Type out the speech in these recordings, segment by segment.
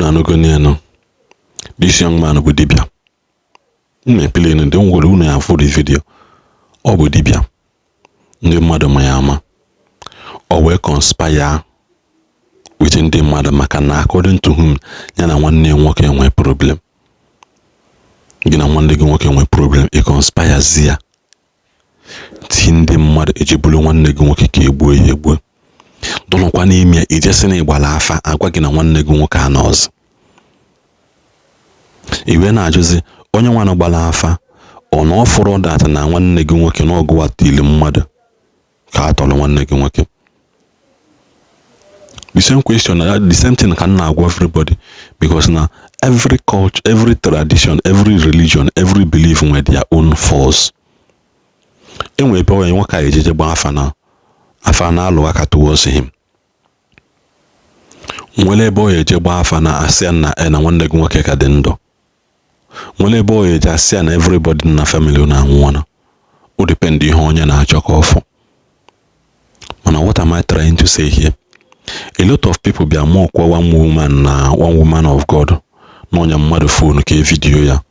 Unu anụgo nụ. This young man bụ dibịa. M na-epele ndị nwere unu ya afụ the video. Ọ bụ dibịa. Ndị mmadụ ma ya ama. O wee conspire with ndị mmadụ maka na according to him, ya na nwanne ya nwoke nwee problem. Gị na nwanne gị nwoke nwee problem, ị conspire ya ti ndị mmadụ eji bụrụ nwanne gị nwoke ka egbuo ya egbuo. Dọnọkwa n'ime ya, ijesi na ịgbara afa, agwa gị na nwanne gị nwoke anọzi. I wee na-ajụzi onye nwanne gbara afa, ọ na ọ fụrụ that na nwanne gị nwoke na ọgụwa tili mmadụ ka a tọrọ nwanne gị nwoke. The same question, the same thing ka m na-agwa everybody, because na every culture, every tradition, every religion, every belief nwere their own force. Enwere ebe onye nwoke a ejeje gbaa afa na afa na-alụ aka towards him. Nwere ebe ọ eje gbaa afa na asị ya na na nwanne gị nwoke ka dị ndụ. Nwere ebe ọ eje asị ya na everybody na family na anwụọna. O depend ihe onye na-achọ ka ọ fụ. Mana what am I trying to say here? A lot of people bịa mụọkwa one woman na one woman of God na onye mmadụ phone ka e video ya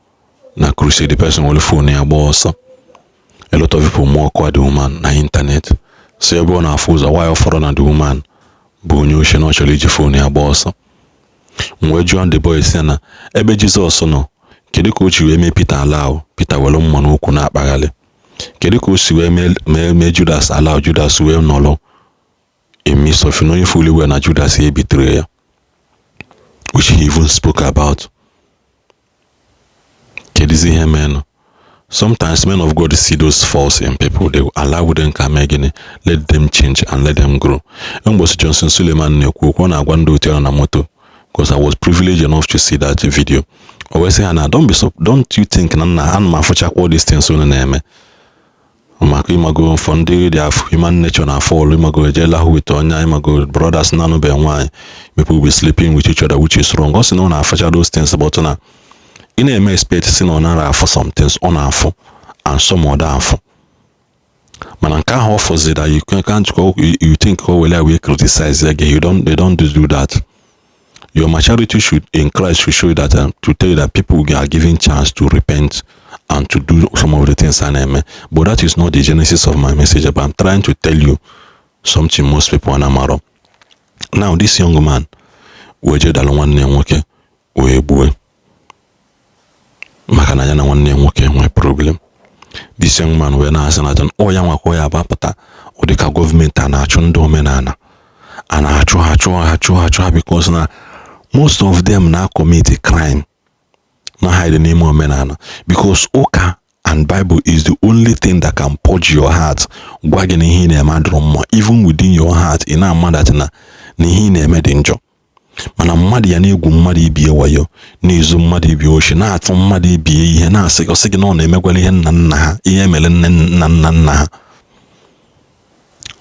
na crusade, the person were phone ya gbaa ọsọ. A lot of people mụọkwa the woman na internet, so ebe ọ na-afụ ụzọ why ọ fọrọ na the woman bụ onye ochie na ọ chọrọ iji phone ya gbaa ọsọ. M wee jụọ the boy sị na ebe Jizọs nọ, kedu ka o si wee mee Peter ala? Peter were mma n'ukwu na-akpaghalị. Kedu ka o si wee mee Judas ala? Judas wee nọrọ in midst of knowing fully well na Judas e betray ya, which he even spoke about. Kedizi ihe menụ? Sometimes men of God see those faults in people, they allow them ka mee gịnị? Let them change and let them grow. Mgbosi Johnson Suleman na-ekwu okwu, ọ na-agwa ndị otu ya na moto, because I was privileged enough to see that video. O wee sị ha na don't be so, don't you think na nna ana m afụchakwa all these things unu na-eme, maka ịmago for ndị dị afụ human nature na fall, ịmago ejela hụ with onye, ịmago brothers na anụbeghị nwaanyị, people will be sleeping with each other, which is wrong. Ọ sị na ọ na-afụcha those things, but na ị na-eme expect si na ọ nara afụ some things ọ na-afụ and some ọ da afụ. Mana nke ahụ ọ fụzi that you can't go, you think ka o were ya wee criticize again. You don't, they don't do that. Your maturity should in Christ should show you that to tell you that people are given chance to repent and to do some of the things a na-eme. But that is not the genesis of my message, but I'm trying to tell you something most people na-amarọ. Now this young man wee jedalụ nwanne ya nwoke wee gbue maka na ya na nwanne ya nwoke nwee problem. This young man wee na-asị na ọ ya nwakwa ya agbapụta, ọ dị ka gọọmenti a na-achụ ndị omenala, a na-achụ ha, chụọ ha, chụọ ha, chụọ ha, because na most of them na commit crime na hide n'ime omenala, because ụka and Bible is the only thing that can purge your heart, gwa gị na ihe ị na-eme adịrọ mma. Even within your heart, ị na-ama that na ihe ị na-eme dị njọ. Mana mmadụ ya na-egwu mmadụ ibie wayo, na-ezu mmadụ ibie oshi, na-atụ mmadụ ibie ihe, na-asị ọsị gị na ọ na-emegwara ihe nna nna ha, ihe mere nne nna nna nna ha.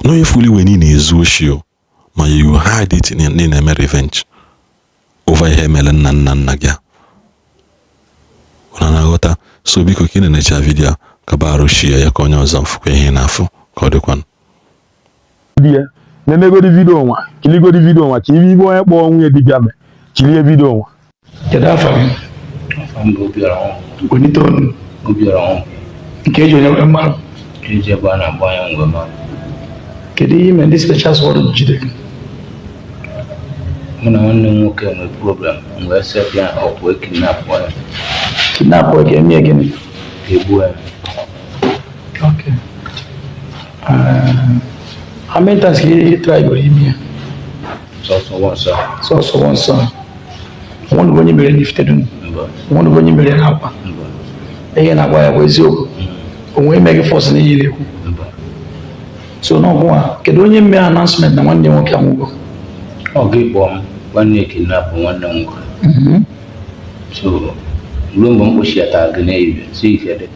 N'onye fuli iwe niile ezu oshi o, ma you hide it na ị na-eme revenge over ihe mere nna nna nna gị. Unu na-aghọta? So biko, ka ị na-enecha video, kaba arụ share ya ka onye ọzọ fụkwa ihe na-afụ ka ọ dịkwanụ. Di ya na-emegodi video nwa, kiligodi video nwa ka ibe onye kpọọ nwunye dibịa mee, kirie video nwa. Kedu afa gị? Afa m bụ Obiora Nwankwo. Onite onu. Obiora Nwankwo. Nke eji onye wee mmanụ? Eji ebe a na-agba anya ngwe mmanụ. Kedu ihe ime ndị special squad jide gị? Mụ na nwanne m nwoke nwere problem, m wee set ya up, wee kidnap ya. Kidnap ka eme gịnị? Ka egbuo ya. Okay. How many times ka ị try goro ime ya? Sọsọ once. Sọsọ once. Onwenugo onye mere n'ifitedu? Mba. Onwenugo onye mere n'akwa? Mba. Ihe na-agwa ya bụ eziokwu? Onwe ime gị force n'ihe ekwu? Mba. So n'ọgwụ a, kedu onye mee announcement na nwanne nwoke anwụgo? Ọ gị kpọọ m, nwanne kidnap nwanne m nwoke. So ruo mgbe m kpochiatara gị n'ehihie si ike dị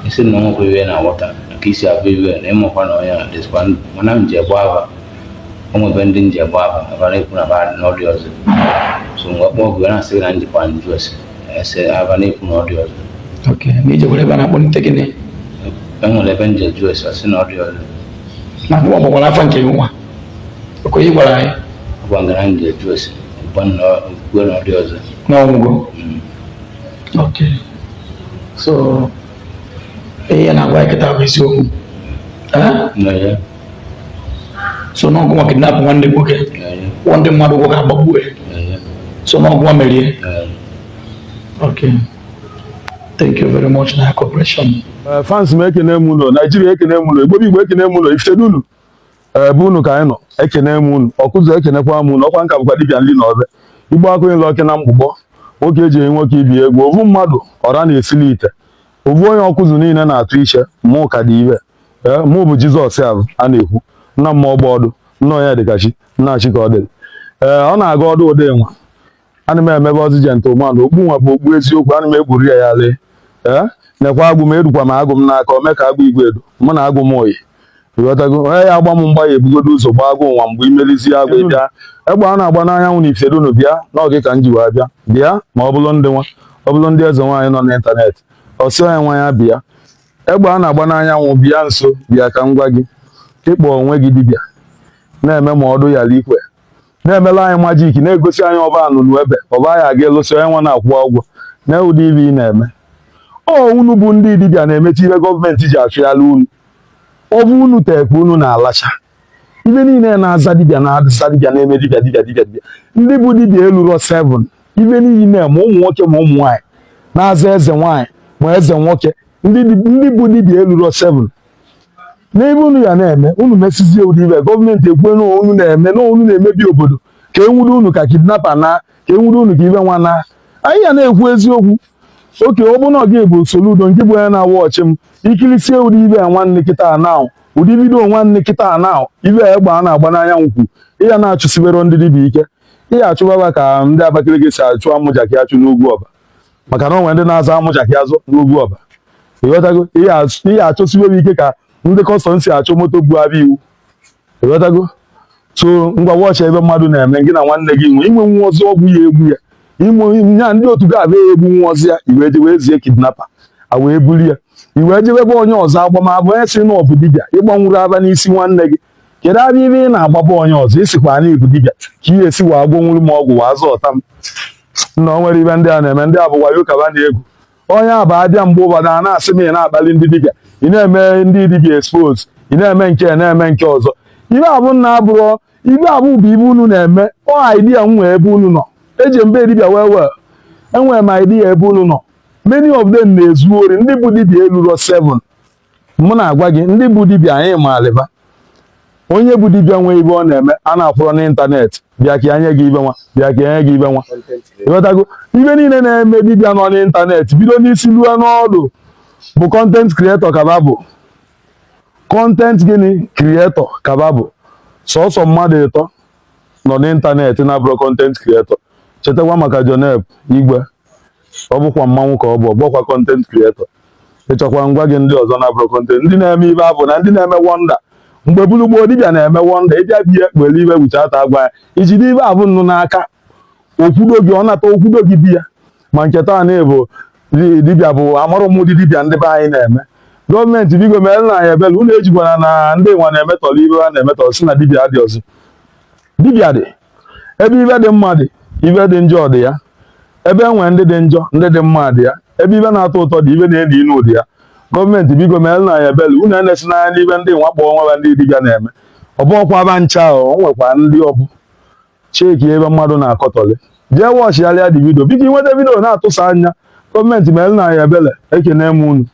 isi na nwekwa iwe na-aghọta ka isi abụ iwe na ịmakwa na onye a dịzikwa ndụ, mana m ji egbu ava, o nwebe ndị nji egbu ava aba na-ekwu na ba na ọ dị ọzọ. So mgbe kpọọ gị na-asị gị na njikwa njụ ese ese ava na-ekwu na ọ dị ọzọ. Okay, na ijekwara ebe a na-akpọlite gịnị? E nwere ebe nje jụ ese, sị na ọ dị ọzọ. Na nwa gbakwara afa nke gị nwa okenye gwara anyị. Ọgwa ngara nje jụ ese. Gwa m na okwukwe na ọ dị ọzọ. Na ọnwụgo. Okay, so ihe na-agwa anyị kịta bụ eziokwu? Eh? Na ya. So na ọgụnwa kidnap nwanne gị nwoke, Na ya. kwụọ ndị mmadụ ụgwọ ka agbagbuo ya? Na ya. So na ọgụnwa merie? Na ya. Okay, thank you very much na cooperation. Fans m, ekene m unu. Naijiria, ekene m unu. Igbo bụ Igbo, ekene m unu. Ifitedunu, ebe unu ka anyị nọ, ekene m unu. Ọkụzụ, ekenekwa m unu. Ọkwa nka bụkwa dibịa nli na ọbịa Igbo akụnyela ọkị na mgbụgbọ. Nwoke eji enye nwoke ibi egwu, ovu mmadụ ọra na-esili ite, ovu onye ọkụzụ niile na-atụ iche. Mụ ka dị ibe. Ee, mụ bụ Jizọs ahụ a na-ekwu, nna mmụọ gba ọdụ, nna onye dịkachi nna chi ka ọ dịrị. Ee, ọ na-aga ọdụ ụdị nwa. Ana m emebe ọzọ gentleman. Okpu nwa bụ okpu eziokwu. Ana m egburu ya ya lee. Ee, nekwa agụ m, erukwa m agụ m n'aka ome ka agụ igwe edo. Mụ na agụ m oyi, ịghọtago? Onye ya agba m mgba ya ebugodo ụzọ gbaa agụ nwa. Mgbe imelizi agụ, ịbịa egbe a na-agba n'anyanwụ na Ifitedunu, bịa n'oge ka m ji wee bịa. Bịa, ma ọ bụrụ ndị nwa, ọ bụrụ ndị eze nwaanyị nọ n'ịntanetị, ọsị onye nwa ya bịa. Egbe a na-agba n'anyanwụ, bịa nso, bịa ka m gwa gị. Ịkpọ onwe gị dibịa na-eme ma ọdụ yara ikwe, na-emela anyị magic, na-egosi anyị ọba anụnụ ebe ọba ya aga elosi onye nwa na-akwụ ụgwọ na ụdị ibe ị na-eme. Ọ unu bụ ndị dibịa na-emechi ibe gọọmenti ji achụgharị unu. Ọ bụ unu tekpe unu na-alacha ibe niile na-aza dibịa, na-aza dibịa, na-eme dibịa, dibịa, dibịa, dibịa. Ndị bụ dibịa eluro 7. Ibe niile, ma ụmụ nwoke ma ụmụ nwaanyị na-aza eze nwaanyị ma eze nwoke, ndị bụ dibịa eluro 7 n'ebe unu ya na-eme. Unu mesizie ụdị ibe, gọọmenti ekwe na unu na-eme na unu na-emebi obodo, ka enwude unu ka kidnapper, na ka enwude unu ka ibe nwa na anyị ya na-ekwu eziokwu. Oke ọ bụ na ọ gị bụ Soludo nke bụ onye na-awa ọchị m, ikirisie ụdị ibe a nwanne kịta na ụdị bido nwanne kịta na ibe egbe a na-agba n'anyanwụ kwu, ịya na-achụsibero ndị dibịa ike, ịya achụbaba ka ndị Abakaliki si achụ amụjaki achụ n'ugwu ọba, maka na o nwere ndị na-aza amụjaki azụ n'ugwu ọba, ịghọtago? Ịya achụsibe ike ka ndị custom si achụ moto bu abịa iwu, ịghọtago? So ngwa, wọchị ebe mmadụ na-eme gị na nwanne gị nwe inwe nwa ọzọ, ọgwụ ya egbu ya, ime nya ndị otu ga-abịa ya egbu nwa ọzọ ya, iwee je wee zie kidnapper a wee buru ya, iwee jebe ebe onye ọzọ agbamabụ onye si na ọ bụ dibịa ịgbanwuru aba n'isi nwanne gị. Kedu abịa ibe ị na-agbaba onye ọzọ isikwa na ibu dibịa ka ihe esi wee agwọnwuru m ọgwụ wee azụ ọta m nna? O nwere ibe ndị a na-eme. Ndị a bụ wayo kaba na-egwu. Onye a bụ abịa mgbe ụfọdụ a na-asị m, ị na-akpali ndị dibịa, ị na-eme ndị dibịa expose, ị na-eme nke, na-eme nke ọzọ. Ibe abụ nna abụrọ ibe abụ bụ ibe unu na-eme. Ọ idea m nwee ebe unu nọ eji mbe dibịa wee wee enwere m idea ebe unu nọ. Many of them na-ezu ori. Ndị bụ dibịa eluro 7. Mụ na-agwa gị, ndị bụ dibịa anyị maalịba. Onye bụ dibịa nwee ibe ọ na-eme a na-akwụrọ n'ịntanetị bịa ka ya nye gị ibe nwa, bịa ka ya nye gị ibe nwa, ịghọtago? Ibe niile na-eme dibịa nọ n'ịntanetị bido n'isi luo n'ọdụ bụ content creator. Kaba bụ content gịnị creator? Kaba bụ sọsọ mmadụ ịtọ nọ n'ịntanetị na-abụrụ content creator. Chetakwa maka Joneb Igwe, ọ bụkwa mmanwụ ka ọ bụ, ọ bụkwa content creator. Ịchọkwa ngwa gị ndị ọzọ na-abụrụ content, ndị na-eme ibe abụ na ndị na-eme wonder. Mgbe bulu gboo, dibịa na-eme wonder. Ịbịa bịa ekpere ibe wuchata agwa ya ijide ibe abụ nnụ n'aka, okwudo gị, ọ nata okwudo gị bi ya. Ma nke taa na bụ dibịa bụ amarụ m ụdị dibịa ndị be anyị na-eme. Gọọmenti, biko mere na anyị ebere. Unu ejikwana na ndị nwa na-emetọrọ ibe ha na-emetọrọ si na dibịa dị ọzọ. Dibịa dị ebe ibe dị mma dị, ibe dị njọ dị ya. Ebe e nwere ndị dị njọ, ndị dị mma dị ya. Ebe ibe na-atọ ụtọ dị, ibe na-enu inu dị ya. Gọọmenti, biko mere na anyị ebere. Unu enesi n'anya n'ibe ndị nwa kpọọ nwa ndị dibịa na-eme. Ọ bụghịkwa ba ncha. O nwekwa ndị ọbụ cheki ebe mmadụ na-akọtọlị. Jee wọchịgharịa dị video, biko. Inweta video na-atụsa anya. Gọọmenti, mere na anyị ebere. Ekene m unu.